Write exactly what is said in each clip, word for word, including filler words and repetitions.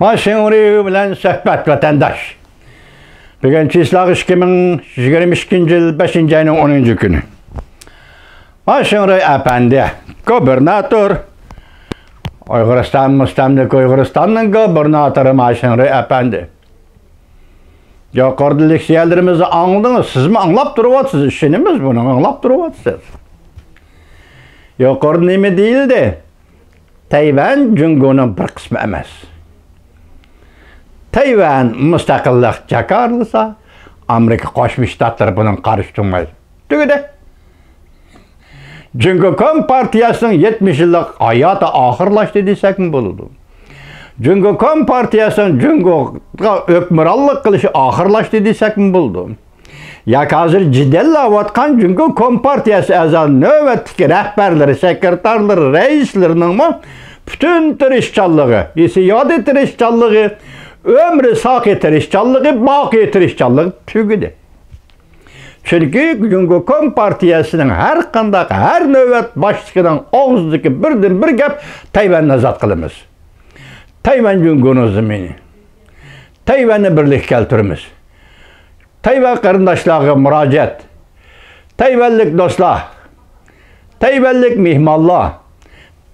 ما شېڭرۇي بىلەن سۆھبەت، ۋەتەنداش. بۈگۈن چىسلاغ ئىككى مىڭ يىگىرمە ئىككىنچى يىل بەشىنچى ئاينىڭ ئونىنچى كۈنى. ما شېڭرۇي ئەپەندى، گۇبېرناتور، ئۇيغۇرىستان، مۇستەملىكە ئۇيغۇرىستاننىڭ گۇبېرناتورى ما شېڭرۇي ئەپەندى. يۇقىرىدا لېكسىيەلىرىمىزنى ئاڭلىدىڭىز، سىزمۇ ئاڭلاپ تۇرۇۋاتىسىز، ئىشىنىمىز بۇنىڭغا، ئاڭلاپ تۇرۇۋاتىسىز. يۇقىرىدا نېمە دېيىلدى؟ تەيۋەن جۇڭگونىڭ بىر قىسمى ئەمەس. تەيۋەن مۇستەقىللىق جاكارلىسا، ئامېرىكا قوشما شتاتلىرى بۇنىڭغا قارشى تۇرمايدۇ. تۈگىدى. جۇڭگو كومپارتىيەسىنىڭ يەتمىش يىللىق ھاياتى ئاخىرلاشتى دېسەكمۇ بولىدۇ. جۇڭگو كومپارتىيەسىنىڭ جۇڭگوغا ھۆكۈمرانلىق قىلىشى ئاخىرلاشتى دېسەكمۇ بولىدۇ. ياكى ھازىر جېدەللەۋاتقان جۇڭگو كومپارتىيەسى ئەزا نۆۋەتتىكى رەھبەرلىرى، سېكرېتارلىرى، رەئىسلىرىنىڭمۇ پۈتۈن تىرىشچانلىقى، ھېسسىياتىي تىرىشچانلىقى، ئۆمرى ساقىي تىرىشچانلىقى، باقىي تىرىشچانلىقى تۈگىدى. چۈنكى جۇڭگو كومپارتىيەسىنىڭ ھەر قانداق، ھەر نۆۋەت باشلىقىنىڭ ئاغزىدىكى بىردىنبىر گەپ، تەيۋەننى ئازاد قىلىمىز. تەيۋەن جۇڭگونىڭ زېمىنى. تەيۋەننى بىرلىككە كەلتۈرىمىز. تەيۋەن قېرىنداشلارغا مۇراجىئەت. تەيۋەنلىك دوستلار، تەيۋەنلىك مېھمانلار،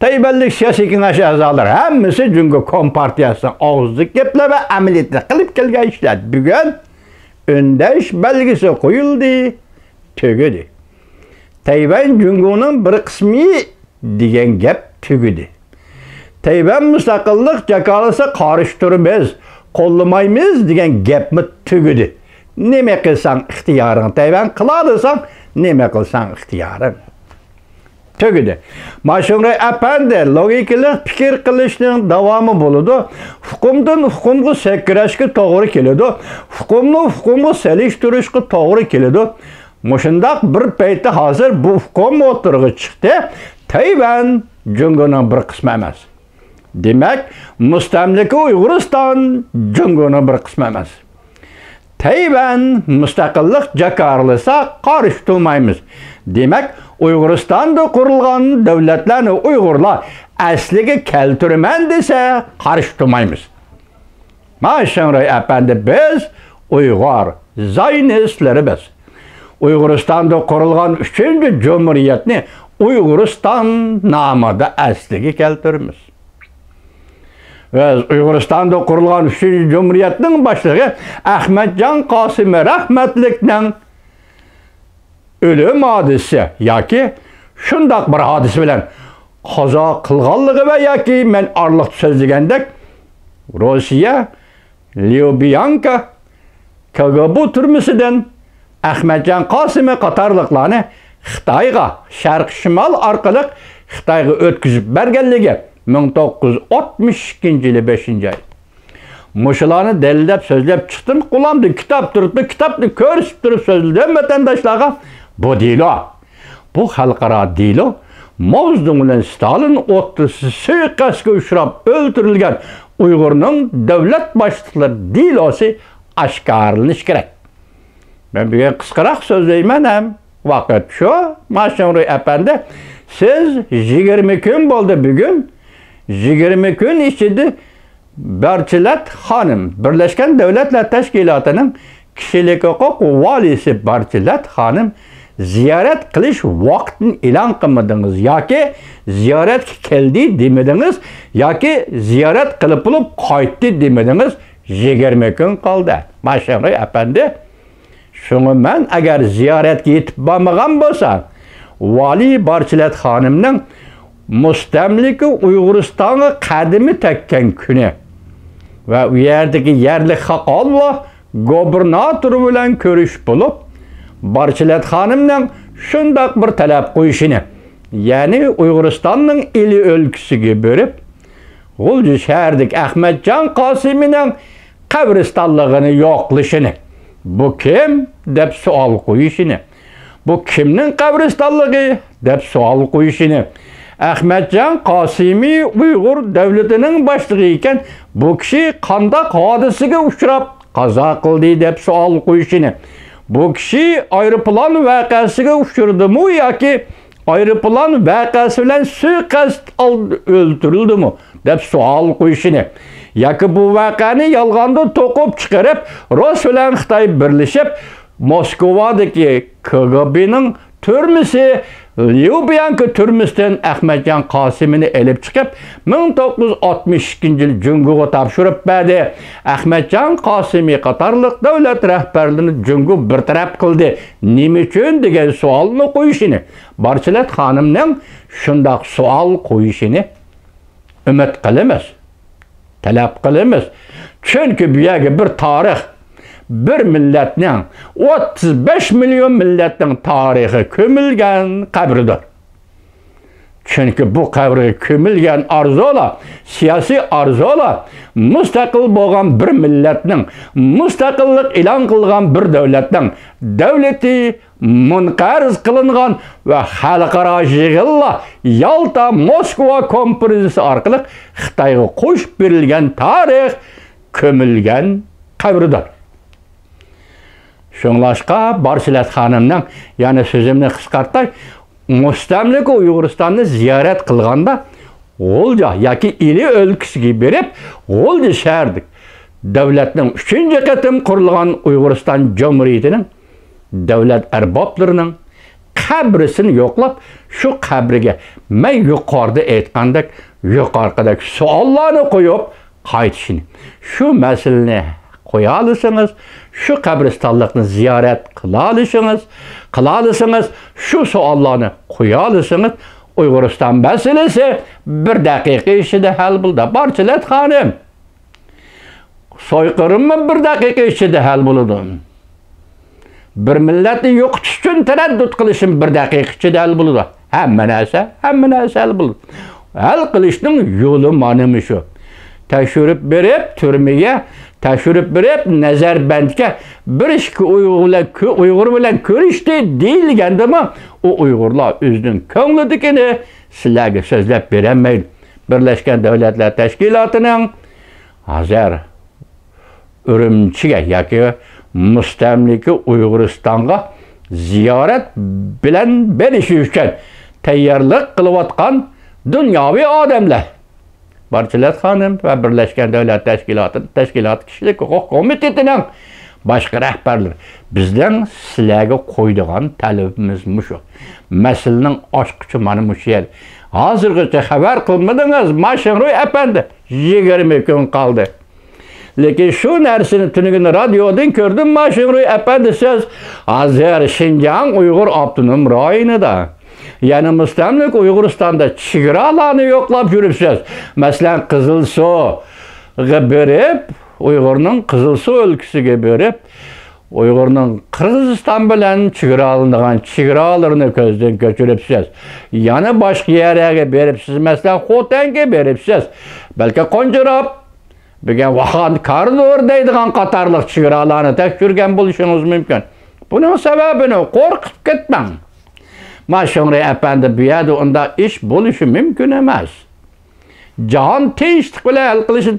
تەيۋەنلىك سىياسىي كېڭەش ئەزالىرى ھەممىسى جۇڭگو كومپارتىيەسىنىڭ ئاغزىدىكى گەپلەر ۋە ئەمەلىيەتتە قىلىپ كەلگەن ئىشلار بۈگۈن ئۈندەش بەلگىسى قويۇلدى، تۈگىدى. تەيۋەن جۇڭگونىڭ بىر قىسمى دېگەن گەپ تۈگىدى. تەيۋەن مۇستەقىللىق جاكارلىسا قارشى تۇرىمىز، قوللىمايمىز دېگەن گەپمۇ تۈگىدى. نېمە قىلساڭ ئىختىيارىڭ، تەيۋەن، قىلالىساڭ نېمە قىلساڭ ئىختىيارىڭ. تۈگىدى. ما شېڭرۇي ئەپەندى، لوگىكىلىق پىكىر قىلىشنىڭ داۋامى بولىدۇ. ئۇقۇمدىن ئۇقۇمغا سەكرەشكە توغرا كېلىدۇ. ئۇقۇمنى ئۇقۇمغا سېلىشتۇرۇشقا توغرا كېلىدۇ. مۇشۇنداق بىر پەيتتە ھازىر بۇ ئۇقۇم ئوتتۇرىغا چىقتى. تەيۋەن جۇڭگونىڭ بىر قىسمى ئەمەس. دېمەك، مۇستەملىكە ئۇيغۇرىستان جۇڭگونىڭ بىر قىسمى ئەمەس. تەيۋەن مۇستەقىللىق جاكارلىسا قارشى تۇرمايمىز. دېمەك، ئۇيغۇرىستاندا قۇرۇلغان دۆلەتلەرنى ئۇيغۇرلار ئەسلىگە كەلتۈرىمەن دېسە قارشى تۇرمايمىز. ما شېڭرۇي ئەپەندى، بىز ئۇيغۇر زايونىستلىرىمىز. ئۇيغۇرىستاندا قۇرۇلغان ئۈچىنچى جۇمھۇرىيەتنى ئۇيغۇرىستان نامىدا ئەسلىگە كەلتۈرىمىز. بىز ئۇيغۇرىستاندا قۇرۇلغان ئۈچىنچى جۇمھۇرىيەتنىڭ باشلىقى ئەخمەتجان قاسىمى رەھمەتلىكنىڭ ئۆلۈم ھادىسىسى ياكى شۇنداق بىر ھادىسە بىلەن قازا قىلغانلىقى ۋە ياكى مەن ئارىلىقتا سۆزلىگەندەك، روسىيە ليۇبيانكا كاگبۇ تۈرمىسىدىن ئەخمەتجان قاسىمى قاتارلىقلارنى خىتايغا شەرقىي شىمال ئارقىلىق خىتايغا ئۆتكۈزۈپ بەرگەنلىكى مىڭ توققۇز يۈز ئاتمىش ئىككىنچى يىلى بەشىنچى ئاي. مۇشۇلارنى دەلىللەپ سۆزلەپ چىقتىم، قولۇمدا كىتاب تۇرۇپتۇ، كىتابنى كۆرسىتىپ تۇرۇپ سۆزلىدىم ۋەتەنداشلارغا. بۇ دېلو، بۇ خەلقئارا دېلو، ماۋزېدۇڭ بىلەن ستالىن ئوتتۇرىسى سۇيىقەستكە ئۇچراپ ئۆلتۈرۈلگەن ئۇيغۇرنىڭ دۆلەت باشلىقلىرى دېلوسى ئاشكارىلىنىشى كېرەك. مەن بۈگۈن قىسقىراق سۆزلەيمەن ھەم ۋاقىت شۇ. ما شېڭرۇي ئەپەندى، سىز يىگىرمە كۈن بولدى بۈگۈن، يىگىرمە كۈن ئىچىدە بارچېلەت خانىم، بىرلەشكەن دۆلەتلەر تەشكىلاتىنىڭ كىشىلىك ھوقۇق ۋالىيسى بارچېلەت خانىم زىيارەت قىلىش ۋاقتىنى ئېلان قىلمىدىڭىز ياكى زىيارەتكە كەلدى دېمىدىڭىز ياكى زىيارەت قىلىپ بولۇپ قايتتى دېمىدىڭىز. يىگىرمە كۈن قالدى. ما شېڭرۇي ئەپەندى، شۇڭا مەن ئەگەر زىيارەتكە يېتىپ بارمىغان بولسا، ۋالىي بارچېلەت خانىمنىڭ مۇستەملىكە ئۇيغۇرىستانغا قەدىمى تەگكەن كۈنى ۋە ئۇ يەردىكى يەرلىك خاقانلار گوبىرناتور بىلەن كۆرۈشۈپ بولۇپ، بارچېلەت خانىمنىڭ شۇنداق بىر تەلەپ قويۇشىنى، يەنى ئۇيغۇرىستاننىڭ ئىلى ئۆلكىسىگە بېرىپ، غۇلجا شەھىرىدىكى ئەخمەتجان قاسىمىنىڭ قەبرىستانلىقىنى يوقلىشىنى، بۇ كىم دەپ سوئال قويۇشىنى، بۇ كىمنىڭ قەبرىستانلىقى دەپ سوئال قويۇشىنى، ئەخمەتجان قاسىمى ئۇيغۇر دۆلىتىنىڭ باشلىقى ئىكەن، بۇ كىشى قانداق ھادىسىگە ئۇچراپ قازا قىلدى دەپ سوئال قويۇشىنى، بۇ كىشى ئايروپىلان ۋەقەسىگە ئۇچرىدىمۇ ياكى ئايروپىلان ۋەقەسى بىلەن سۇيىقەست ئالدىدا ئۆلتۈرۈلدىمۇ دەپ سوئال قويۇشىنى، ياكى بۇ ۋەقەنى يالغاندىن توقۇپ چىقىرىپ، رۇس بىلەن خىتاي بىرلىشىپ، موسكۋادىكى كىگبېنىڭ تۈرمىسى، ليۇ بيانكا تۈرمىسىدىن ئەخمەتجان قاسىمىنى ئېلىپ چىقىپ، مىڭ توققۇز يۈز ئاتمىش ئىككىنچى يىلى جۇڭگوغا تاپشۇرۇپ بەردى. ئەخمەتجان قاسىمى قاتارلىق دۆلەت رەھبەرلىرىنى جۇڭگو بىر تەرەپ قىلدى. نېمە ئۈچۈن دېگەن سوئالنى قويۇشىنى، بارچىلەت خانىمنىڭ شۇنداق سوئال قويۇشىنى ئۈمىد قىلىمىز، تەلەپ قىلىمىز. چۈنكى بۇ يەرگە بىر تارىخ، بىر مىللەتنىڭ، ئوتتۇز بەش مىليون مىللەتنىڭ تارىخى كۆمۈلگەن قەبرىدۇر. چۈنكى بۇ قەبرىگە كۆمۈلگەن ئارزۇلار، سىياسىي ئارزۇلار، مۇستەقىل بولغان بىر مىللەتنىڭ، مۇستەقىللىق ئېلان قىلغان بىر دۆلەتنىڭ دۆلىتى مۇنقەرز قىلىنغان ۋە خەلقئارا يىغىنلار يالتا، موسكۋا كونفېرېنسىيە ئارقىلىق خىتايغا قوشۇپ بېرىلگەن تارىخ كۆمۈلگەن قەبرىدۇر. شۇڭلاشقا بارچىلەت خانىمنىڭ، يەنە سۆزۈمنى قىسقارتاي، مۇستەملىكە ئۇيغۇرىستاننى زىيارەت قىلغاندا، غۇلجا ياكى ئىلى ئۆلكىسىگە بېرىپ، غۇلجا شەھەردە دۆلەتنىڭ ئۈچىنچى قېتىم قۇرۇلغان ئۇيغۇرىستان جۇمھۇرىيىتىنىڭ دۆلەت ئەربابلىرىنىڭ قەبرىسىنى يوقلاپ، شۇ قەبرىگە مەن يۇقىرىدا ئېيتقاندەك، يۇقىرىقىدەك سوئاللارنى قويۇپ قايتىشىنى، شۇ مەسىلىنى قويالىسىڭىز، شۇ قەبرىستانلىقنى زىيارەت قىلالىسىڭىز، قىلالىسىڭىز، شۇ سوئاللارنى قويالىسىڭىز، ئۇيغۇرىستان مەسىلىسى بىر دەقىقە ئىچىدە ھەل بولىدۇ. بارچىلەت خانىم، سويقىرىممۇ بىر دەقىقە ئىچىدە ھەل بولىدۇ. بىر مىللەتنى يوقىتىش ئۈچۈن تەرەددۇت قىلىشىم بىر دەقىقە ئىچىدە ھەل بولىدۇ. ھەممە نەرسە، ھەممە نەرسە ھەل بولىدۇ. ھەل قىلىشنىڭ يولى مانا مۇشۇ. تەكشۈرۈپ بېرىپ تۈرمىگە، تەكشۈرۈپ بېرىپ نەزەربەندكە بىر ئىككى ئۇيغۇر بىلەن كۆ-، ئۇيغۇر بىلەن كۆرۈشتى دېيىلگەندىمۇ، ئۇ ئۇيغۇرلار ئۆزىنىڭ كۆڭلىدىكىنى سىلەرگە سۆزلەپ بېرەلمەيدۇ. بىرلەشكەن دۆلەتلەر تەشكىلاتىنىڭ ھازىر ئۈرۈمچىگە ياكى مۇستەملىكە ئۇيغۇرىستانغا زىيارەت بىلەن بېرىشى ئۈچۈن تەييارلىق قىلىۋاتقان دۇنياۋى ئادەملەر، بارچىلەت خانىم ۋە بىرلەشكەن دۆلەت تەشكىلاتى، تەشكىلات كىشىلىك ھوقۇق كومىتېتىنىڭ باشقا رەھبەرلىرى، بىزنىڭ سىلەرگە قويىدىغان تەلىپىمىز مۇشۇ. مەسىلىنىڭ ئاچقۇچى مانا مۇشۇ يەر. ھازىرغىچە خەۋەر قىلمىدىڭىز، ما شېڭرۇي ئەپەندى، يىگىرمە كۈن قالدى. لېكىن شۇ نەرسىنى تۈنۈگۈن رادىيودىن كۆردۈم، ما شېڭرۇي ئەپەندى، سىز ھازىر شىنجاڭ ئۇيغۇر ئاپتونوم رايونىدا، يەنى مۇستەملىكە ئۇيغۇرىستاندا چېگرالارنى يوقلاپ يۈرۈپسىز. مەسىلەن، قىزىلسۇغا بېرىپ، ئۇيغۇرنىڭ قىزىلسۇ ئۆلكىسىگە بېرىپ، ئۇيغۇرنىڭ قىرغىزىستان بىلەن چېگرالىنىدىغان چېگرالىرىنى كۆزدىن كەچۈرۈپسىز. يەنە باشقا يەرلەرگە بېرىپسىز، مەسىلەن، خوتەنگە بېرىپسىز. بەلكى قونجىراپ، بۈگۈن ۋاخان كارىدور دەيدىغان قاتارلىق چېگرالارنى تەكشۈرگەن بولۇشىڭىز مۇمكىن. بۇنىڭ سەۋەبىنى قورقۇپ كەتمەڭ. ما شېڭرۇي ئەپەندى، بۇ يەردە ئۇنداق ئىش بولۇشى مۇمكىن ئەمەس. جاھان تىنچلىق بىلەن ھەل قىلىشى،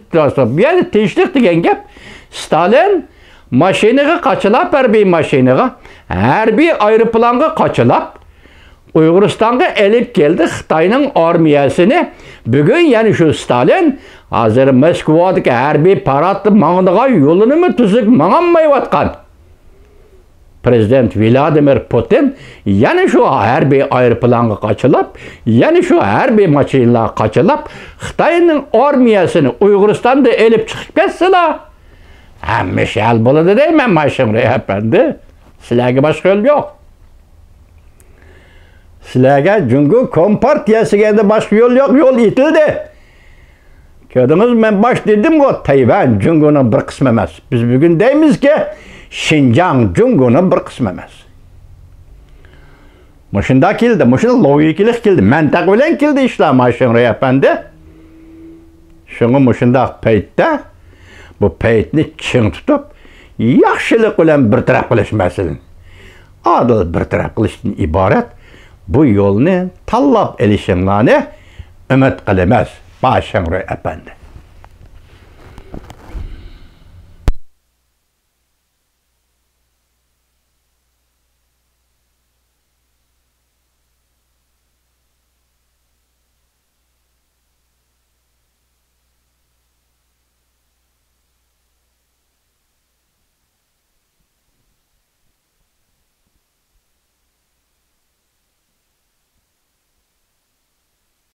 بۇ يەردە تىنچلىق دېگەن گەپ، ستالىن ماشىنىغا قاچىلاپ، ھەربىي ماشىنىغا، ھەربىي ئايروپىلانغا قاچىلاپ، ئۇيغۇرىستانغا ئېلىپ كەلدى خىتاينىڭ ئارمىيەسىنى. بۈگۈن يەنە شۇ ستالىن ھازىر موسكۋادىكى ھەربىي پاراتتا ماڭىدىغان يولىنىمۇ تۈزۈك ماڭالمايۋاتقان پرېزىدېنت ۋلادىمىر پۇتىن يەنە شۇ ھەربىي ئايروپىلانغا قاچىلاپ، يەنە شۇ ھەربىي ماشىنىلارغا قاچىلاپ، خىتاينىڭ ئارمىيەسىنى ئۇيغۇرىستاندىن ئېلىپ چىقىپ كەتسىلا، ھەممە ئىش ھەل بولىدۇ دەيمەن، ما شېڭرۇي ئەپەندى. سىلەرگە باشقا يول يوق. سىلەرگە جۇڭگو كومپارتىيەسىگە ئەمدى باشقا يول يوق، يول ئېتىلدى. كۆردىڭىزمۇ، مەن باش دېدىمغۇ، تەيۋەن جۇڭگونىڭ بىر قىسمى ئەمەس. بىز بۈگۈن دەيمىزكى، شىنجاڭ جۇڭگونىڭ بىر قىسمى ئەمەس. مۇشۇنداق كېلدى، مۇشۇنداق لوگىكىلىق كېلدى، مەنتىق بىلەن كېلدى ئىشلار، ما شېڭرۇي ئەپەندى. شۇڭا مۇشۇنداق پەيتتە بۇ پەيتنى چىڭ تۇتۇپ، ياخشىلىق بىلەن بىر تەرەپ قىلىش مەسىلىنى، ئادىل بىر تەرەپ قىلىشتىن ئىبارەت بۇ يولنى تاللاپ ئېلىشىڭلارنى ئۈمىد قىلىمىز، ما شېڭرۇي ئەپەندى.